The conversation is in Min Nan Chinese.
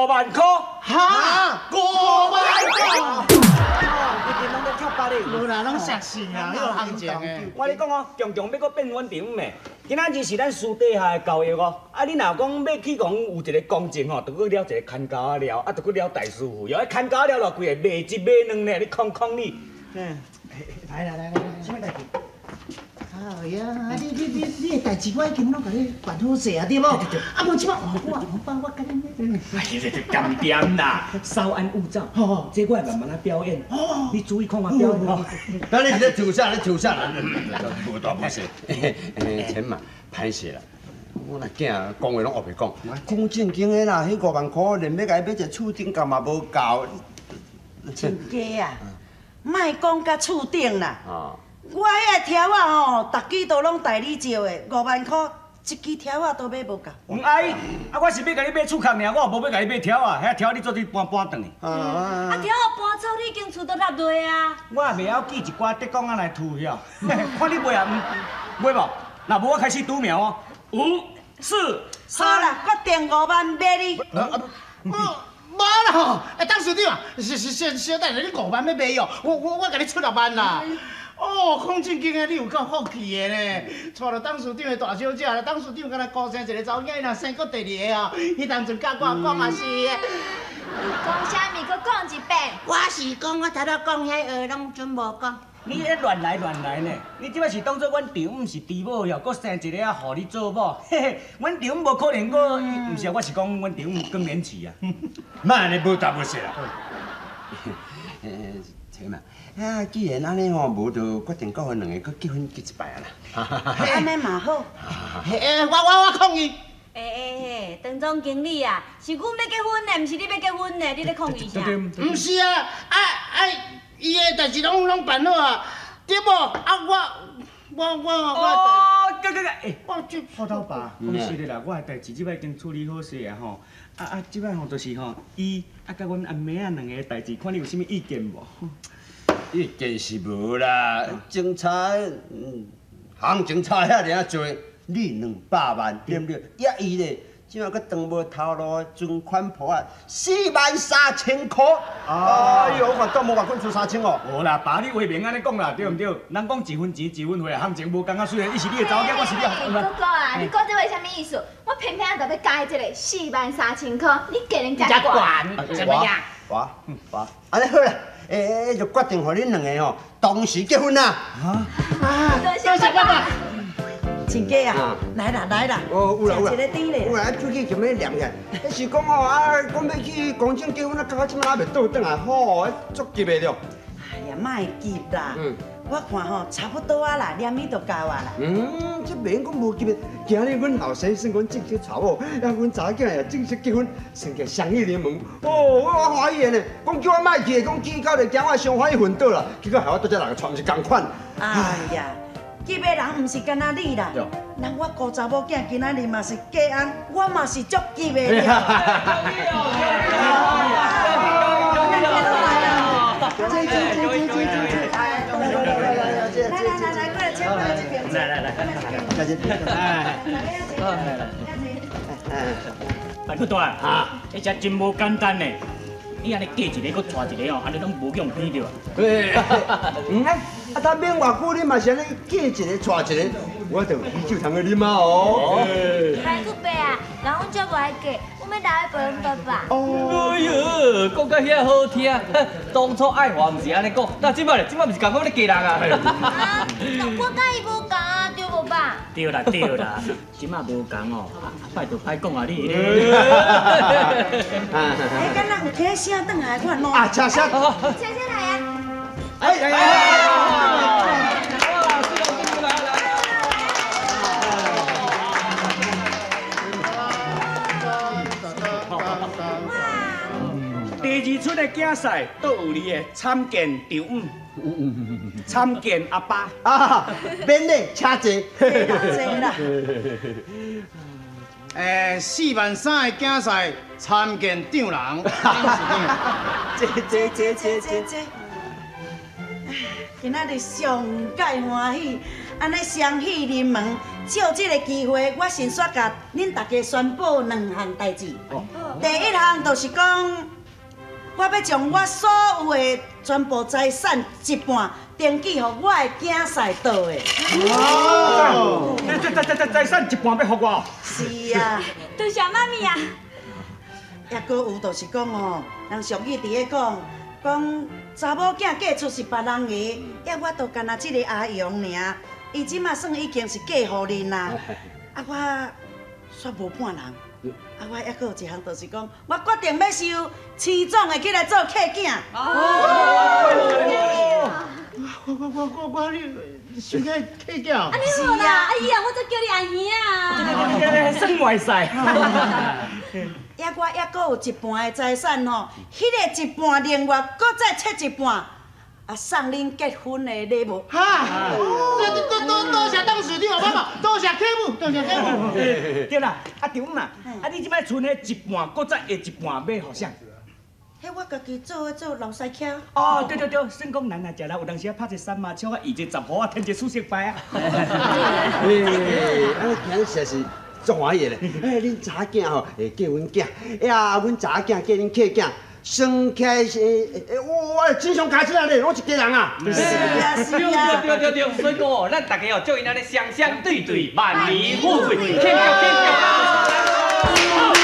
5萬箍。哈，5萬箍？一定攏咧跳芭蕾。無啦，攏熟似啊，彼个行情的。我咧講哦，強強欲閣變阮丈姆的，今仔日是咱私底下的交易哦。啊，你若講欲去講有一個公證吼，就閣了一個牽膠仔料，啊，就閣了大師傅，又愛牽膠仔料偌貴，賣一買兩呢，你空空你。嗯，來來來來，啥物代誌？哎呀，你你你你的代誌我已經攏共你辦好勢啊，對無？啊，無這擺換我紅包，我共你。哎呀，這鹹點啦，稍安勿躁，這我會慢慢仔表演。你注意看我表演哦。等你是咧跳啥？咧跳啥？無大無細，錢嘛，歹勢啦。我若囝講話攏烏白講，講正經的啦，彼5萬箍連欲共伊買一個厝頂夾嘛無夠。親家啊，莫講甲厝頂啦。我彼个條仔吼，逐支都攏代理借的，5萬箍一支條仔都買無夠。毋愛，啊，我是欲共你買厝殼爾，我無欲共你買條仔，遐條仔你做陣搬搬轉去。啊，條仔搬走，你已經厝都落落啊。我也袂曉記一寡竹竿仔來吐遐，看你買啊，買無？若無我開始拄苗哦。五、四、三。好啦，決定5萬買你。無啦吼，欸，董事長啊，是是小小等下，你五萬欲賣哦，我共你出6萬啦。哦，講正經的，你有夠福氣的呢，娶著董事長的大小姐啦，董事長敢若孤生一个查某囝，伊若生閣第二個哦，彼當陣教我講嘛是的。講啥物？閣講一遍。我是講，我頭拄講遐話攏準無講。你咧亂來亂來呢？你這擺是當做阮丈姆是豬某哟，閣生一个仔予你做某？嘿嘿，阮丈姆無可能閣，毋是啊，我是講阮丈姆更年期啊。莫按呢無大無小啦。錢嘛，啊，既然按呢吼，無就決定閣予兩个閣結婚結一擺啊啦。按呢嘛好。欸，我抗議。欸欸欸，鄧總經理啊，是阮欲結婚呢，毋是你欲結婚呢，你咧抗議啥？毋是啊，啊啊，伊的代誌攏辦好啊，對無？啊，我哦，哥哥哥，欸，我這副老爸，講實的啦，我的代誌這擺已經處理好勢啊吼。啊啊，這擺吼就是吼，伊啊佮阮阿妹仔兩个代誌，看你有啥物意見無？意見是無啦，警察，行情差遐爾仔濟，你200萬對毋對？抑伊咧，這擺閣當無頭路，存款簿啊，4萬3千箍。哎呦，我看當無偌久出三千哦。無啦，爸你話明按呢講啦，對毋對？人講一分錢一分貨，行情無仝啊，雖然伊是你的查某囝，我是你的。哥哥啊，你講這話啥物意思？我偏偏就欲加這个4萬3千箍，你給人家管？怎麼樣？我我，按呢好啦，欸欸，就決定予恁兩个吼同時結婚啦。啊，多謝爸爸。親家啊，來啦來啦，哦，有啦有啦，食一个甜咧。有啦，喙齒強欲黏起來。彼是講吼啊，講欲去公證結婚啊，到這擺還袂倒轉來，吼，足急的著。哎呀，莫急啦，我看吼差不多啊啦，連伊就夠啊啦。嗯，這袂用講無急的，今日阮後生算阮正式娶某，啊，阮查某囝也正式結婚，算起雙喜臨門。哦，我歡喜的呢，講叫我莫去，講去到就驚我傷歡喜昏倒啦，結果害我拄才六個娶毋是仝款。哎呀，急的人毋是干焦你啦，人我顧查某囝今仔日嘛是嫁翁，我嘛是足急的。來來來，過來，請過來這邊。來來來，來這邊。來來。白骨大，這只真無簡單呢。你按呢嫁一个，閣娶一个哦，按呢攏無用偏著啊。嗯啊，啊，他免偌久，你嘛是按呢嫁一个娶一个，我就有喜酒通去啉啊哦。白骨伯啊，人阮才無愛嫁，阮欲留來陪阮爸爸。哎喲，講甲遐好聽，當初愛華毋是按呢講，但這擺咧，這擺毋是仝款咧嫁人啊。啊，我佮伊無仝啊，對無爸？對啦對啦，這擺無仝哦，歹就歹講啊你。哎，敢若有聽聲轉來款喏。啊，車聲，車聲來啊！哎哎哎！第二出的競賽都有你的參見丈姆，參見阿爸。啊，免禮，請坐。坐啦。欸，4萬3的競賽參見丈人，坐坐坐坐坐坐。今仔日上蓋歡喜，啊，按呢双喜临门，藉這个机会，我先煞共恁大家宣布两项代志。第一项就是讲，我欲将我所有的全部财产一半登记予我的囝婿倒的。哦，这财产一半欲予我？是啊。多谢妈咪啊。抑阁有就是讲吼，人俗语伫咧讲，讲查某囝嫁出是别人的，抑我就干焦这个阿勇尔，伊这马算已经是嫁予恁啦。啊，我煞无伴人。啊，我抑阁有一项就是讲，我决定欲收徐总的起来做契囝。我你收契契囝？啊，你好啦，哎呀，我才叫你阿兄啊。算外婿。抑我抑阁有一半的财产吼，彼个一半另外阁再切一半，啊送恁结婚的礼物。哈！多谢董事长妈妈，多谢客母，多谢客母。对啦，啊丈母啊，啊你这摆賰彼一半，阁再下一半欲予啥？彼我家己做做老师巧。哦，对对对，算讲咱若食啦，有当时啊拍一个三麻笑啊，移一个十号啊，添一个四色牌啊。欸，啊，今日实在是足欢喜的咧！欸，恁查囝吼会嫁阮囝，呀，阮查囝嫁恁契囝，算起来是，欸，我真上家子啊咧，拢一家人啊。是啊是啊。对对对对，所以讲哦，咱大家哦，祝𪜶按呢双双对对，万年富贵，庆祝庆祝。